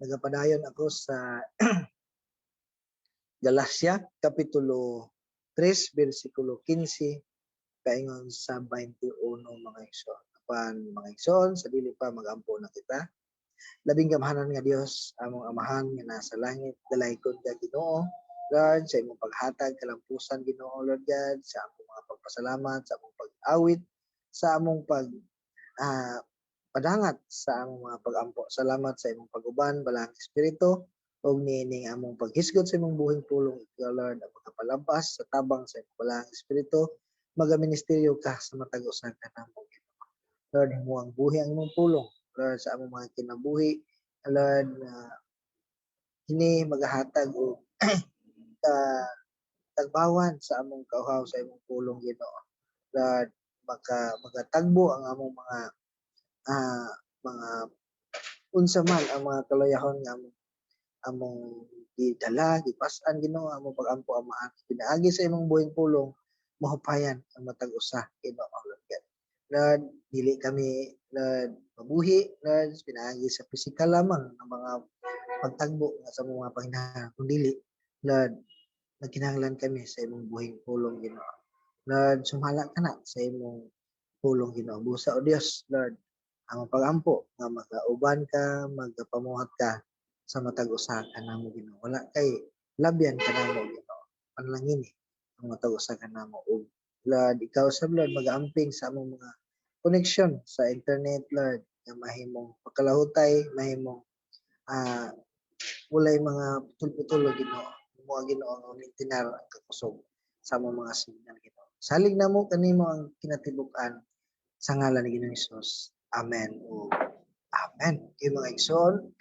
Nagapadayon ako sa Galacia kapitulo 3 bersikulo 15 paingon sa 21, mga igsoon. Apan, mga igsoon, sa dili pa, magampo na kita. Labing gamhanan nga Dios, among Amahan nga nasa langit, dalaykon ka, Ginoo, Lord, sa imong paghatag kalampusan, Ginoo, Lord God, sa among mga pagpasalamat, sa among pag-awit, sa among pag padangat sa among mga pagampo. Salamat sa imong pag-uban, Balaang Espiritu, ug niining among paghisgot sa imong buhing pulong, ikaw, Lord, ang makapalampas sa tabang sa imong Balaang Espiritu, magaministeryo ka sa matag usa kanamo, Ginoo. Lord, himuang buhi ang imong pulong, Lord, sa among mga kinabuhi, Lord, na kini magahatag og ka tagbawan sa among kauhaw sa imong pulong, Ginoo. Lord, magatagbo ang among mga unsa man ang mga kaluyahon nga among gidala, gipas-an, Ginoo, among pagampo, Amahan. Pinaagi sa imong buhing pulong, mahupayan ang matag usa, Ginoo, Lord God. Lord, dili kami, Lord, mabuhi, Lord, pinaagi sa pisikal lamang ng mga pagtagbo nga sa among mga panghinahanglan, kun dili, Lord, nagkinahanglan kami sa imong buhing pulong, Ginoo. Lord, sumala ka na sa imong pulong, Ginoo. Busa o Dios, Lord, ang pagampo nga magauban ka, magapamuhat ka sa matag usa kanamo, Ginoo. Wala kay labyan kanamo, Ginoo. Panalangin ang matag usa kanamo ug, Lord, ikaw sa, Lord, magaamping sa among mga connection sa internet, Lord, nga mahimong pagkalahutay, mahimong walay mga putol-putol, Ginoo. Mo, Ginoo, ang maintenar ang kakusog sa among mga signal, Ginoo. Salig namo kanimo ang kinatibuk-an sa ngalan ni Ginoong Hesus. Amen. O Amen. Okay, mga igsoon,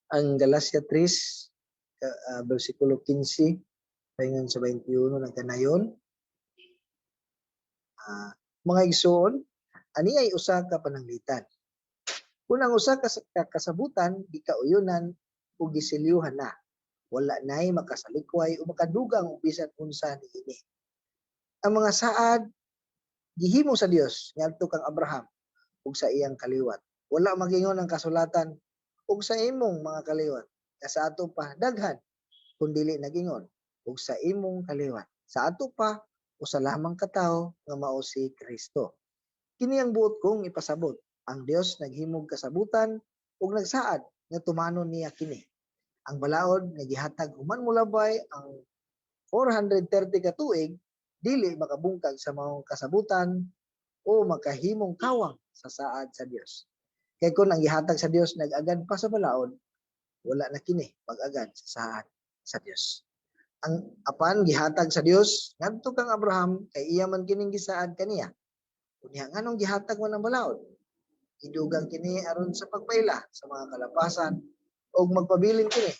ang Galacia 3 versikulo 15 paingon sa 21 nagkanayon. Mga igsoon, ani ay usa ka pananglitan. Kung ang usa ka kasabutan gikauyunan o giselyuhan na, wala nay makasalikway o makadugang og bisan unsa niini. Ang mga saad gihimo sa Dios ngadto kang Abraham ug sa iyang kaliwat. Wala magingon ang kasulatan "ug sa imong mga kaliwat", nga sa ato pa daghan, kun dili nagingon "ug sa imong kaliwat". Sa ato pa usa lamang ka tawo nga mao si Kristo. Kini ang buot kong ipasabot. Ang Dios naghimog kasabutan ug nagsaad nga tumanon niya kini. Ang balaod nga gihatag human molabay ang 430 ka tuig dili makabungkag sa maong kasabutan o makahimong kawang sa saad sa Dios. Kay kung ang gihatag sa Dios nag-agad pa sa balaod, wala na kini pag-agad sa saad sa Dios. Ang apan gihatag sa Dios ngadto kang Abraham kay iya man kining gisaad kaniya. Unya, nganong gihatag man ang balaod? Gidugang kini aron sa pagpaila sa mga kalapasan ug magpabilin kini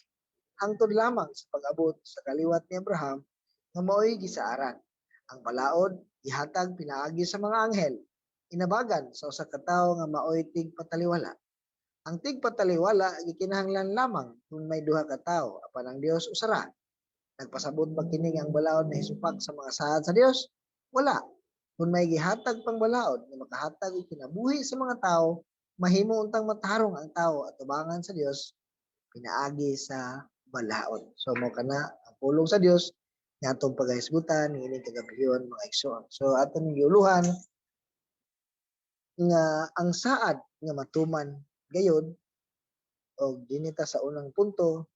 hangtod lamang sa pag-abot sa kaliwat ni Abraham nga maoy gisaaran. Ang balaod gihatag pinaagi sa mga anghel, inabagan sa usa ka tawo nga maoy tigpataliwala. Ang tigpataliwala gikinahanglan lamang kung may duha ka tawo, apan ang Dios usa ra. Nagpasabot ba kini nga ang balaod nahisupak sa mga saad sa Dios? Wala. Kung may gihatag pang balaod nga makahatag og kinabuhi sa mga tawo, mahimo untang matarong ang tawo atubangan sa Dios pinaagi sa balaod. So mao kana ang pulong sa Dios nga atong pagahisgutan niining kagabion, mga igsoon. So aton giuluhan nga ang saad nga matuman gayod, og dinhi ta sa unang punto,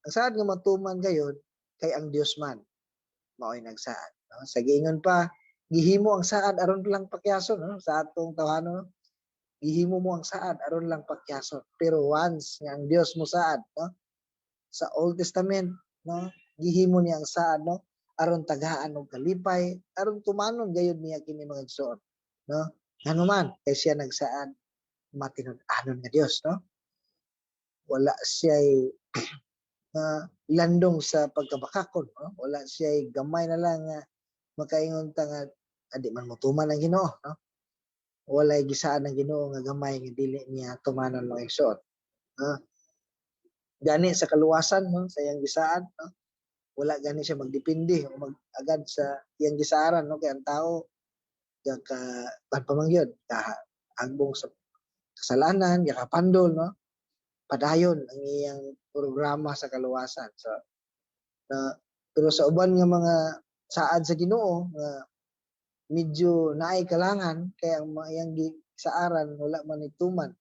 ang saad nga matuman gayod kay ang Dios man mao'y nagsaad, no? Sa giingon pa, gihimo ang saad aron lang pakyason, no? Sa atong tawhano, no? Gihimo mo ang saad aron lang pakyason. Pero once nga ang Dios mo saad, no? Sa Old Testament, no? Gihimo niya ang saad, no? Aron tagaan og kalipay, aron tumanon gayud niya kini, mga igsoon, no? Ngano man kay siya nagsaad, matinud-anon nga Dios, no? Wala siya landong sa pagkabakakon, no? Wala siya gamay na lang nga makaingon ta nga adi man motuman ang Ginoo, no? Walay gisaad ang Ginoo nga gamay nga dili niya tumanon, mga igsoon, no? Gani sa kaluwasan, no, sa iyang gisaad, no? Wala gani siya magdepende o mag-agad sa iyang gisaaran, no? Kay ang tao ka kan pa man gyud ka hagbong sa Kasalanan, gakapandol, no? Padayon ang iyang programa sa kaluwasan. So, na, pero sa uban nga mga saad sa Ginoo nga medyo naay kalangan kay ang mga iyang saaran wala man ituman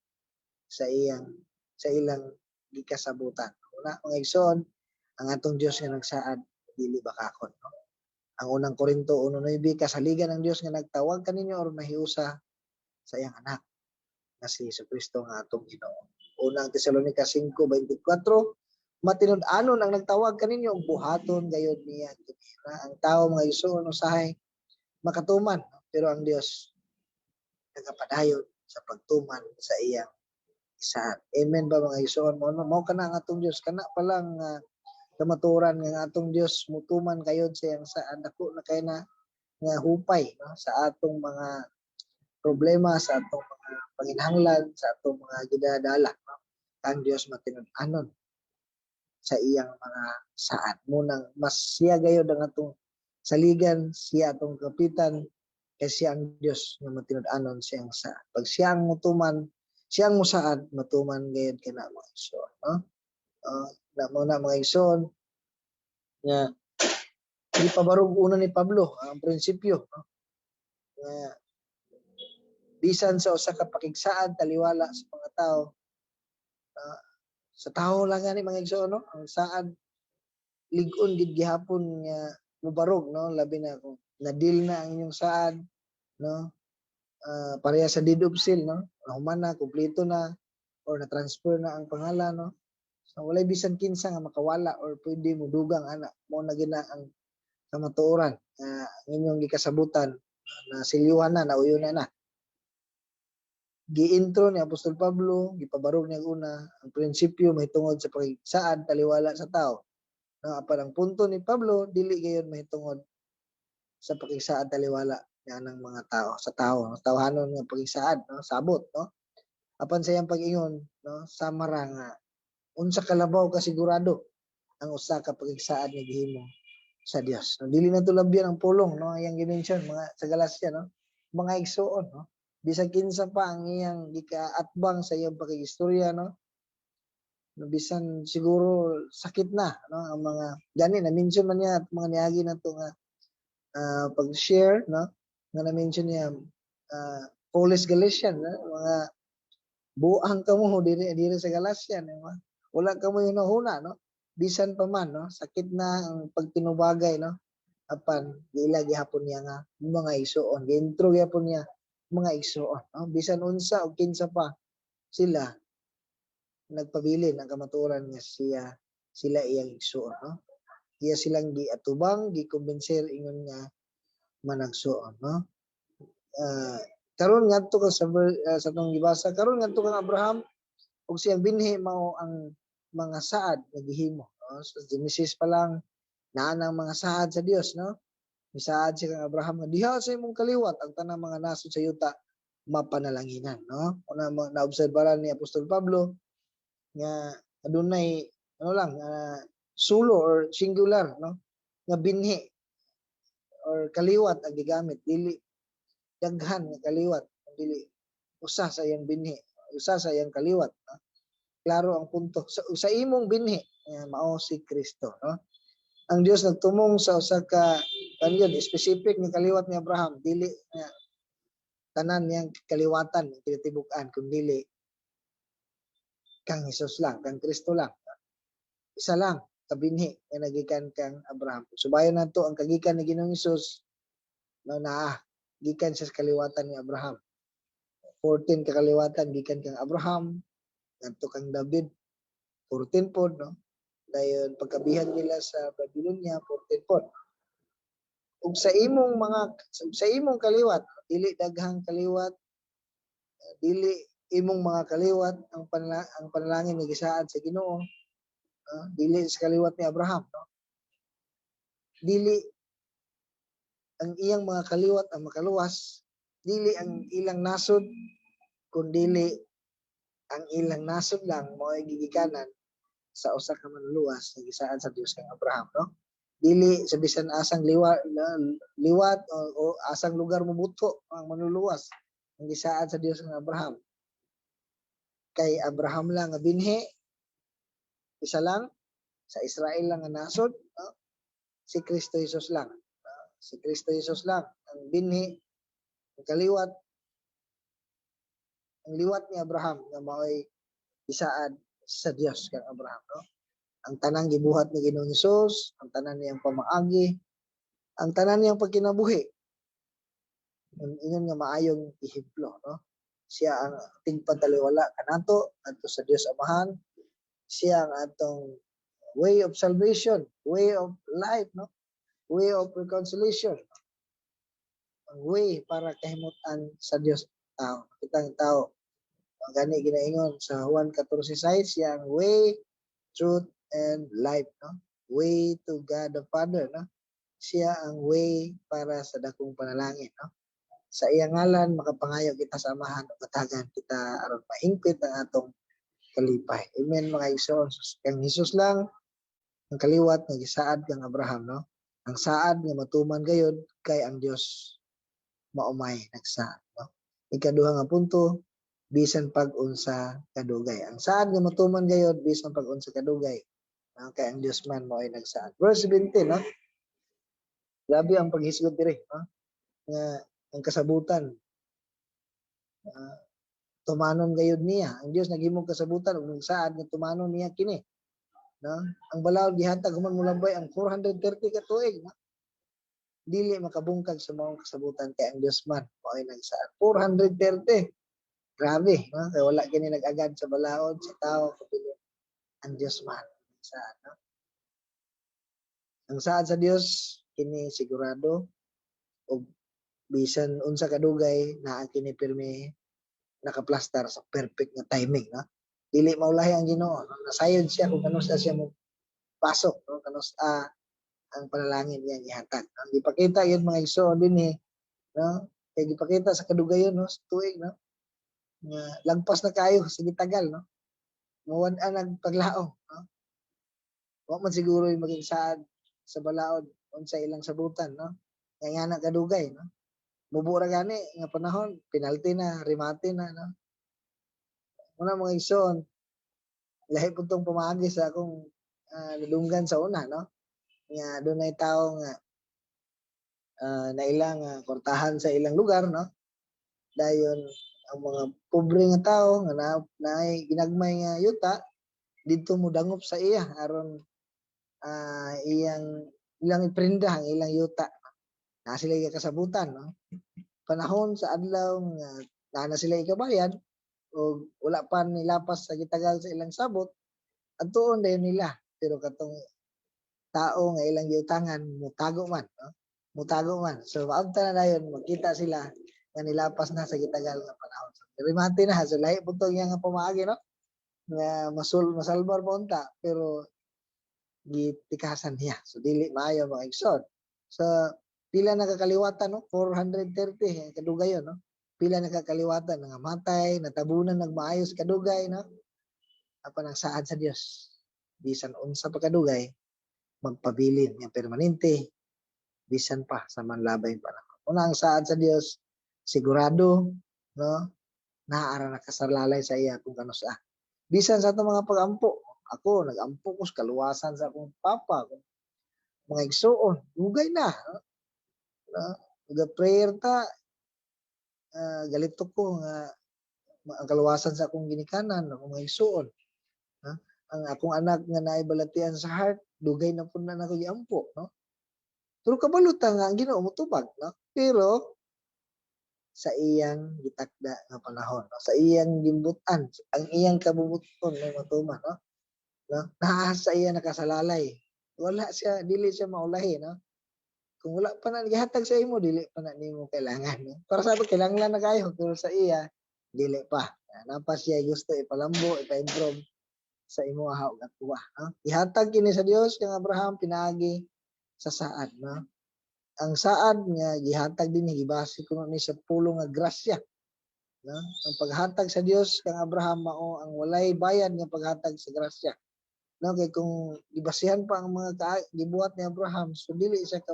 sa ilang gikasabutan. Una, mga igsoon, ang atong Dios nga nagsaad dili bakakon, no? Ang Unang Korinto 1:9, kasaligan ng Dios nga nagtawag kaninyo aron mahiusa sa iyang anak nga si Jesucristo nga atong Ginoo. Unang Tesalonica 5:24, matinud-anon ang nagtawag kaninyo ug buhaton gayod niya kini. Ang tao, mga igsoon, usahay makatuman, no? Pero ang Dios nagapadayon sa pagtuman sa iyang isaad. Amen ba, mga igsoon? Mo mao kana ang atong Dios, kana pa lang kamatuoran nga ang atong Dios mutuman kayod sa iyang saad, dako na kay na nga hupay, no, sa atong mga problema, sa atong mga panginahanglan, sa atong mga gidadala, no? Ang Dios matinud-anon sa iyang mga saad. Munang mas siya gayod ang atong saligan, siya atong kapitan, kay siya ang Dios nga matinud-anon sa iyang saad. Pag siya ang mutuman, siya ang musaad, matuman gayod kana, mga igsoon, no? Na mo na, mga igsoon, nga gipabarog una ni Pablo ang prinsipyo, no? Nga bisan sa usa ka pakigsaad taliwala sa mga tao, sa tao lang gani, mga igsoon, no, ang saad lig-on gid gihapon nga mubarog, no, labi na kung na-deal na ang inyong saad, no, pareha sa deed of sale, no, nahuman na, kumpleto na or na-transfer na ang pangalan, no, so walay bisan kinsa nga makawala or pwede mo dugang ana. Mo na gina ang kamatuoran nga ang inyong gikasabutan na silyuhan na, nauyo na na. Gi-intro ni Apostol Pablo, gipabarog niya una ang prinsipyo mahitungod sa pakigsaad taliwala sa tao. No, apan ang punto ni Pablo dili gayon mahitungod sa pakigsaad taliwala nga ng mga tao, sa tao, no? Tawhanon nga pakigsaad, no, sabot, no. Apan sa iyang pag-ingon, no, sama ra nga unsa kalabaw ka sigurado ang usa ka pakigsaad nga gihimo sa Dios. No, dili na to labyan ang pulong, no, iyang gi-mention mga sa Galacia, no, mga igsuon, no. Bisan kinsa pa ang iyang gikaatbang sa iyang pakigistorya, no, no, bisan siguro sakit na, no, ang mga gani na mention man niya at mga niagi na to nga pag-share, no, nga na-mention niya foolish Galatian, no? Mga buang kamo diri diri sa Galacia, no? Wala kamo yung nahuna, no, bisan pa man, no, sakit na ang pagtinubagay, no, apan giila gihapon niya nga mga igsuon, giintro gihapon niya mga igsuon, no, bisan unsa o kinsa pa sila, nagpabilin ang kamatuoran nga siya sila iyang igsuon, no. Iya silang giatubang, gikumbinser ingon nga managsuon, no. Karon ngadto ka sa atong gibasa karon, ngadto kang Abraham ug siyang binhi mao ang mga saad nga gihimo, no. Sa Genesis pa lang naa nang mga saad sa Dios, no. Misaad siya kang Abraham nga diha sa imong kaliwat ang tanang mga nasod sa yuta mapanalanginan, no. Una naobserbaran ni Apostol Pablo nga adunay ano lang, solo or singular, no, nga binhi or kaliwat ang gigamit, dili daghan nga kaliwat, dili usa sa iyang binhi, usa sa iyang kaliwat, no? Klaro ang punto sa imong binhi nga mao si Kristo, no. Ang Dios nagtumong sa usa ka kanyon specific nga kaliwat ni Abraham, dili nga tanan niyang kaliwatan ang kinatibuk-an, kun dili kang Hesus lang, kang Kristo lang. Isa lang kabinhi nga nagikan kang Abraham. Subayon nato ang kagikan ni Ginoong Hesus, no, naa gikan sa kaliwatan ni Abraham. 14 ka kaliwatan gikan kang Abraham ngadto kang David, 14 pod, no. Dayon pagkabihan nila sa Babylonia, 14 pod. Ug sa imong kaliwat, dili daghang kaliwat, dili imong mga kaliwat ang panalangin nga gisaad sa Ginoo, no? Dili sa kaliwat ni Abraham, no? Dili ang iyang mga kaliwat ang makaluwas, dili ang ilang nasod, kun dili ang ilang nasod lang mao gigikanan sa usa ka manluluwas nga gisaad sa Dios kang Abraham, no. Dili sa bisan asang liwat o asang lugar mobuto ang manluluwas ang gisaad sa Dios kang Abraham. Kay Abraham lang nga binhi, isa lang, sa Israel lang nga nasod, no? Si Kristo Jesus lang. No? Si Kristo Jesus lang ang binhi, ang kaliwat, ang liwat ni Abraham nga maoy gisaad sa Dios kang Abraham, no? Ang tanang gibuhat ni Ginoong Hesus, ang tanan niyang pamaagi, ang tanan niyang pagkinabuhi, ang ingon nga maayong ehemplo, no? Siya ang tigpataliwala kanato adto sa Dios Amahan. Siya ang atong way of salvation, way of life, no? Way of reconciliation. Ang way para kahimutan sa Dios tao, kitang tao. Ang gani ginaingon sa Juan 14:6, siya ang way, truth, and life, no? Way to God the Father, no? Siya ang way para sa dakong panalangin, no? Sa iyang ngalan makapangayo kita sa Amahan ug katagan kita aron mahingpit ang atong kalipay. Amen, mga igsoon. Kang Hesus lang ang kaliwat nga gisaad kang Abraham, no? Ang saad nga matuman gayod kay ang Dios mao may nagsaad, no? Ikaduha nga punto, bisan pag unsa kadugay. Ang saad nga matuman gayod bisan pag unsa kadugay. No? Kay ang Dios man mao ay nagsaad. Verse 20, no? Grabe ang paghisgot diri, no? Nga ang kasabutan tumanon gayud niya. Ang Dios naghimong kasabutan ug nagsaad nga tumanon niya kini. No? Ang balaod gihatag human molambay ang 430 ka tuig, no? Dili makabungkag sa maong kasabutan kay ang Dios man mao'y nagsaad. 430. Grabe, no? Kay wala kini nag-agad sa balaod sa tao kundi ang Dios man nagsaad, no? Ang saad sa Dios kini sigurado ug bisan unsa kadugay naa kini pirmi nakaplastar sa perfect nga timing, no? Dili maulahi ang Ginoo, no? Nasayod siya kung kanus-a siya mo pasok, no? Kanus-a ang panalangin niya gihatag, no? Gipakita yun, mga igsoon, dinhi, no? Kay gipakita sa kadugayon, no, sa tuig, no, nga lagpas na kayo sa gitagal, no? Mawad-an nagpaglaom, no? Wa man siguro yung maging saad sa balaod unsa ilang sabutan, no? Nga nga na kadugay, no? Mubo ra gani nga panahon, penalty na, remate na, no? Muna, mga igsoon, lahi pud tong pamaagi sa akong nadunggan sa una, no? Nga dunay tawo nga nailang kwartahan sa ilang lugar, no? Dayon ang mga pobre nga tawo nga na naay ginagmay nga yuta didto mo dangop sa iya aron iyang ilang iprenda ang ilang yuta. Na sila kasabutan, no? Panahon sa adlaw nga naa na sila ikabayad o wala pa nilapas sa gitagal sa ilang sabot, adtuon dayon nila, pero katong tao nga ilang giutangan mutago man, no? Mutago man. So maabta na dayon magkita sila nga nilapas na sa gitagal nga panahon. So, remate na. So lahi pud tong iya nga pamaagi, no? Nga masul masalbar mo unta pero gitikasan niya. So dili maayo, mga igsoon. So pila nakakaliwatan, no? 430 kadugayon, no? Pila nakakaliwatan nga matay, natabunan nagmaayos kadugay, no? Apan ang saad sa Dios bisan unsa pa kadugay magpabilin nga permanente bisan pa sa manlabay panahon. Una, ang saad sa Dios sigurado, no? Naa ra nakasalalay sa iya kung kanus-a. Bisan sa atong mga pag-ampo, ako nag-ampo ko sa kaluwasan sa akong papa, akong mga igsuon, dugay na. No? No? Ga-prayer ta, galito ko nga ang kaluwasan sa akong ginikanan, akong mga igsuon. No? Ang akong anak nga naay balatian sa heart, dugay na pud na nako giampo, no? Pero kabalo ta nga ang Ginoo motubag, no? Pero sa iyang gitakda nga panahon, no? Sa iyang gimbutan, ang iyang kabubuton may matuman, no? No? Naa sa iya nakasalalay. Wala siya, dili siya maulahi, no? Kung wala pa na gihatag sa imo, dili pa na nimo kailangan, no? Para sa ato kailangan na kayo, pero sa iya dili pa. Napa siya gusto ipalambo, ipa-improve sa imo ug akoa, no? Gihatag kini sa Dios kang Abraham pinaagi sa saad, no? Ang saad nga gihatag dinhi gibase kuno ni sa pulong nga grasya, no? Ang paghatag sa Dios kang Abraham mao ang walay bayad nga paghatag sa grasya. No, kay kung gibasihan pa ang mga gibuhat ni Abraham, so dili siya ka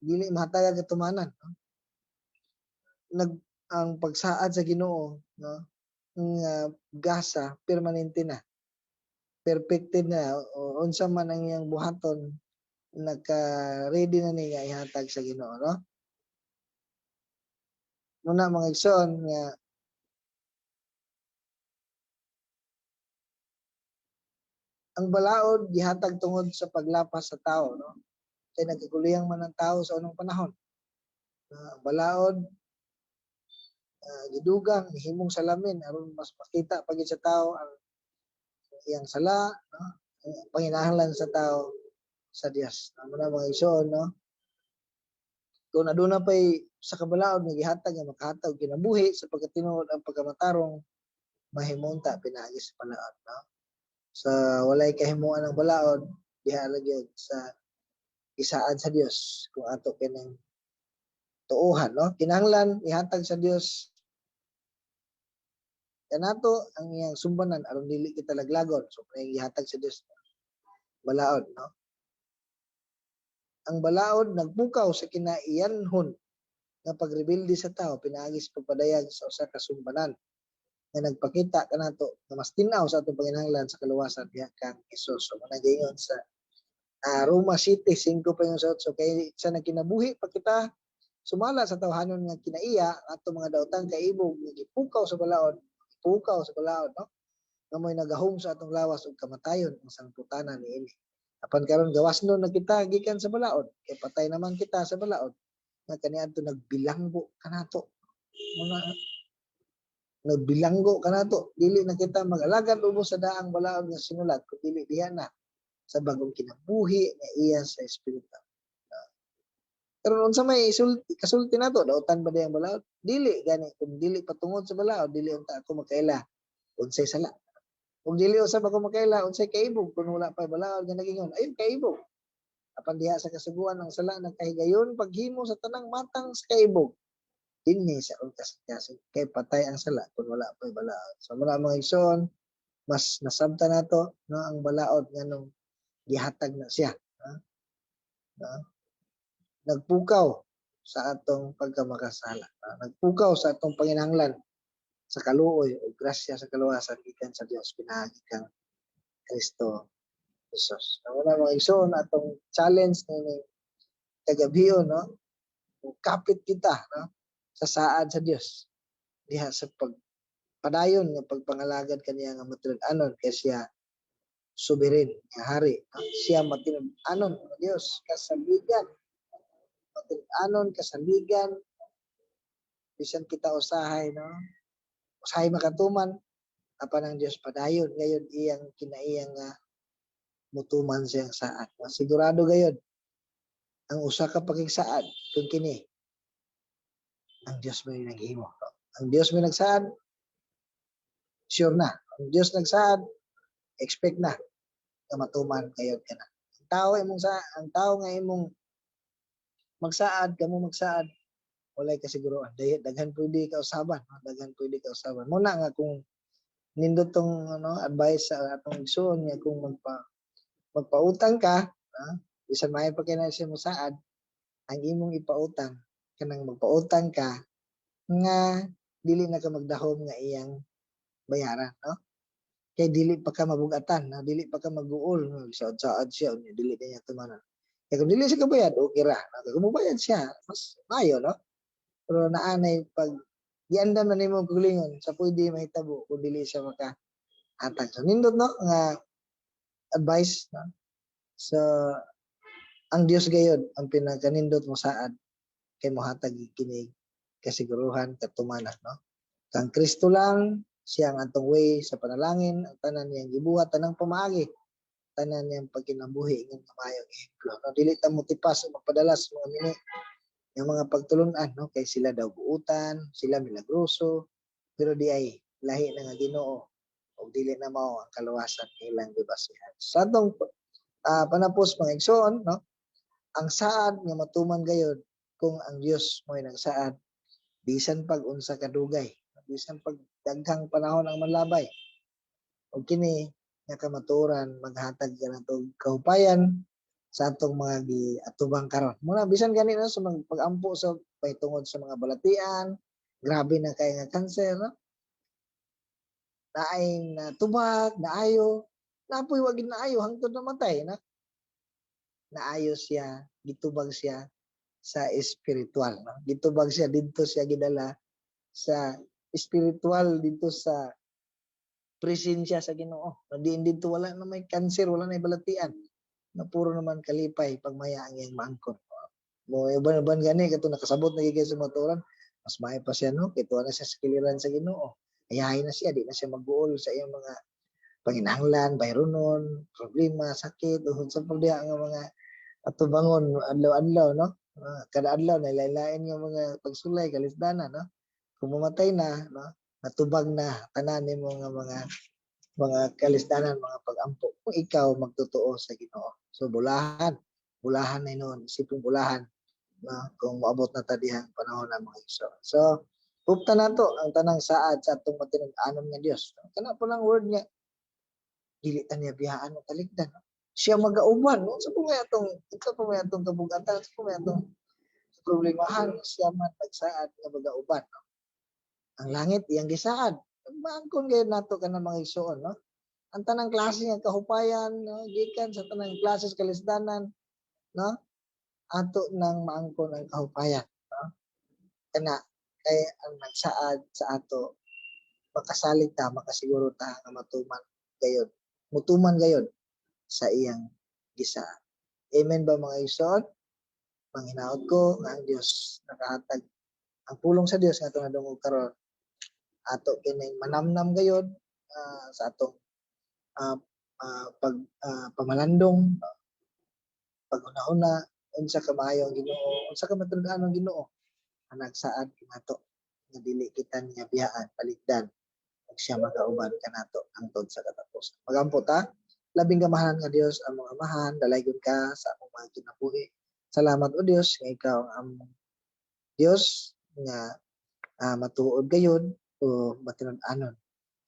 dili mahatagan katumanan, no? Nag ang pagsaad sa Ginoo, no? nga gasa permanente na, perfected na, o unsa man ang iyang buhaton, naka-ready na ni nga ihatag sa Ginoo, no? Muna, mga igsoon, nga ang balaod gihatag tungod sa paglapas sa tao, no? Kay nagkakuliyang man ang tao sa unang panahon. Ang balaod gidugang, himong salamin aron mas makita pagid sa tao ang iyang sala, no? Ang panginahanglan sa tao sa Dios. Amo na, mga igsoon, no? Kung aduna pay sa kabalaod nga gihatag nga makahatag kinabuhi sa pagkatinuod, ang pagkamatarong mahimunta pinaagi sa balaod, no? Sa walay kahimuan ang balaod diha ra gyud sa isaad sa Dios kung ato kining tuohan, no? Kinahanglan ihatag sa Dios kanato ang iyang sumbanan aron dili kita laglagon. So may gihatag sa Dios balaod, no? Ang balaod nagpukaw sa kinaiyanhon nga pagrebelde sa tao pinaagi sa pagpadayag sa usa ka sumbanan nga nagpakita kanato nga mas tin-aw sa atong panginahanglan sa kaluwasan diha kang Hesus. So mao giingon sa Roma 7:5-8, kay sa nagkinabuhi pa kita sumala sa tawhanon nga kinaiya, atong mga daotang kaibog nga gipukaw sa balaod, gipukaw sa balaod, no, nga mo'y nagahom sa atong lawas ug kamatayon ang sangputanan niini. Apan karon gawas no na kita gikan sa balaod, kay patay naman kita sa balaod nga kaniadto nagbilanggo kanato. Muna nagbilanggo kanato, dili na kita mag-alagad ubos sa daang balaod nga sinulat, kun dili diha na sa bagong kinabuhi nga iya sa Espiritu. Pero unsa may isulti, kasulti nato, dautan ba diyang balaod? Dili gani. Kung dili patungod sa balaod, dili unta ako makaila unsay sala. Kung dili usab ako makaila unsay kaibog kung wala pa balaod nga nagingon, ayun kaibog. Apan diha sa kasuguan, ang sala nagkahigayon paghimo sa tanang matang sa kaibog dinhi sa akong kasing-kasing, kay patay ang sala kung wala pa balaod. So muna, mga igsoon, mas nasabta nato, no, ang balaod nganong gihatag na siya, no? No? Nagpukaw sa atong pagkamakasala, no? Nagpukaw sa atong panginahanglan sa kaluoy o grasya sa kaluwasan gikan sa Dios pinaagi kang Kristo Jesus. So, muna, mga igsoon, atong challenge ni kagabion, no? Kung kapit kita, no, sa saad sa Dios diha sa pagpadayon nga pagpangalagad kaniya nga matinud-anon, kay siya sovereign nga hari, no? Siya matinud-anon nga Dios, kasaligan, matinud-anon, kasaligan, bisan kita usahay, no, usahay makatuman, apan ang Dios padayon ngayon iyang kinaiyang nga mutuman siyang saad. Sigurado gayod ang usa ka pakigsaad kung kini ang Dios may naghimo. Ang Dios may nagsaad, sure na. Ang Dios nagsaad, expect na nga matuman kayo ka na. Ang tao nga imong magsaad, kamo magsaad, walay kasiguruan. Daghan pwede ka usaban, no? Daghan pwede ka usaban. Muna nga kung nindot tong ano advice sa atong igsoon nga kung magpautang ka, bisan maayo pa kay na siya mosaad, ang imong ipautang kanang magpautang ka nga dili na ka magdahom nga iyang bayaran, no? Kay dili pa ka mabugatan, no? Dili pa ka maguol, no? Saad-saad siya, unya dili na niya tumanan. Kay kung dili siya kabayad, okay ra. No? Kung mubayad siya, mas maayo, no? Pero naanay pag giandam na nimo ang kaugalingon sa pwede mahitabo kung dili siya makahatag. So nindot, no, nga advice, no? So ang Dios gayod ang pinakanindot mo saad kay mohatag kini kasiguruhan katumanan, no? Kang Kristo lang siya ang atong way sa panalangin, ang tanan niyang gibuhat, tanang pamaagi, tanan niyang pagkinabuhi nga maayong ehemplo, no? Dili ta motipas o magpadala sa mga mini yung mga pagtulunan, no, kay sila daw buutan, sila milagroso, pero di ay lahi na nga Ginoo ug dili na mao ang kaluwasan ilang gibasihan. Sa atong panapos, mga igsoon, no, ang saad nga matuman gayod kung ang Dios mo'y nagsaad bisan pag unsa kadugay, bisan pag daghang panahon ang manlabay, ug kini nga kamatuoran maghatag kanato kahupayan sa atong mga giatubang karon. Muna bisan gani, no, sa mga pag-ampo sa tungod sa mga balatian, grabe na kay nga cancer, no? Naay natubag, naayo, napoy wa gid naayo hangtod namatay na. Naayo siya, gitubag siya sa espiritual, no? Gitubag siya didto, siya gidala sa espiritual didto sa presensya sa Ginoo. No, diin didto wala na may cancer, wala na may balatian. Na puro naman kalipay, pagmaya ang iyang maangkon. Mo uban-uban gani kato nakasabot na gid sa maturan, mas maayo pa siya, no, kay tuwa na siya sa kiliran sa Ginoo. Ayahay na siya, di na siya magguol sa iyang mga panginahanglan, bayronon, problema, sakit, o sa pa diha nga mga atubangon adlaw-adlaw, no? Kada adlaw na lain-lain nga mga pagsulay, kalisdanan, no? Kung mamatay na, no, natubag na tanan nimo nga mga kalisdanan, mga pagampo. Kung ikaw magtotoo sa Ginoo. So bulahan, bulahan na noon, isipong bulahan, no, kung moabot na ta dihang panahon na, mga igsoon. So, huptan nato ang tanang saad sa atong matinud-anon nga Dios. Kana po lang word nga dili ta niya biyaan o talikdan. No? Siya magauban, no? Sa po may atong kabugatan, sa po may atong problemahan, siya man nagsaad nga magauban. No? Ang langit iyang gisaad. Maangkon gayud nato kana, mga igsoon, no? Ang tanang klase nga kahupayan, no, gikan sa tanang klase sa kalisdanan, no? Ato nang maangkon ang kahupayan, no? Kana kay ang nagsaad sa ato, makasalig ta, makasiguro ta nga matuman gayod. Mutuman gayod sa iyang gisaad. Amen ba, mga igsoon? Panghinaot ko nga ang Dios nakahatag ang pulong sa Dios nga atong nadungog karon, ato kining manamnam gayod sa atong pag pamalandong, paghunahuna unsa ka maayo ang Ginoo, unsa ka matud-an ang Ginoo ang nagsaad kanato nga dili kita niya biyaan, talikdan, ug siya magauban kanato hangtod sa katapusan. Magampo ta. Labing gamahanan nga Dios, among Amahan, dalaygon ka sa among mga kinabuhi. Salamat, o Dios, nga ikaw ang among Dios nga matuod gayud o matinud-anon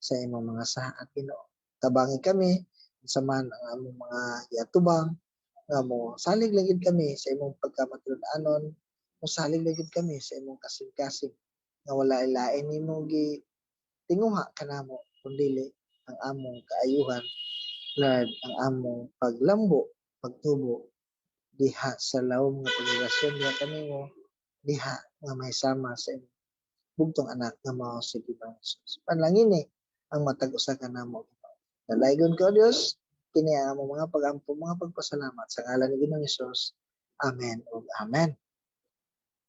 sa imong mga saad, Ginoo. Tabangi kami sa man ang among mga giatubang nga mo salig lang gid kami sa imong pagkamatinud-anon, mo salig lang gid kami sa imong kasing-kasing nga wala lain nimo gi tinguha kanamo kundili ang among kaayuhan, Lord, ang among paglambo, pagtubo diha sa lawom nga pagrelasyon diha kanimo, diha nga may sama sa imong bugtong anak nga mao si Ginoong Jesus. Panalangini ang matag usa kanamo. Dalaygon ka, O Dios, kini ang among mga pagampo, mga pagpasalamat sa ngalan ni Ginoong Hesus. Amen ug amen.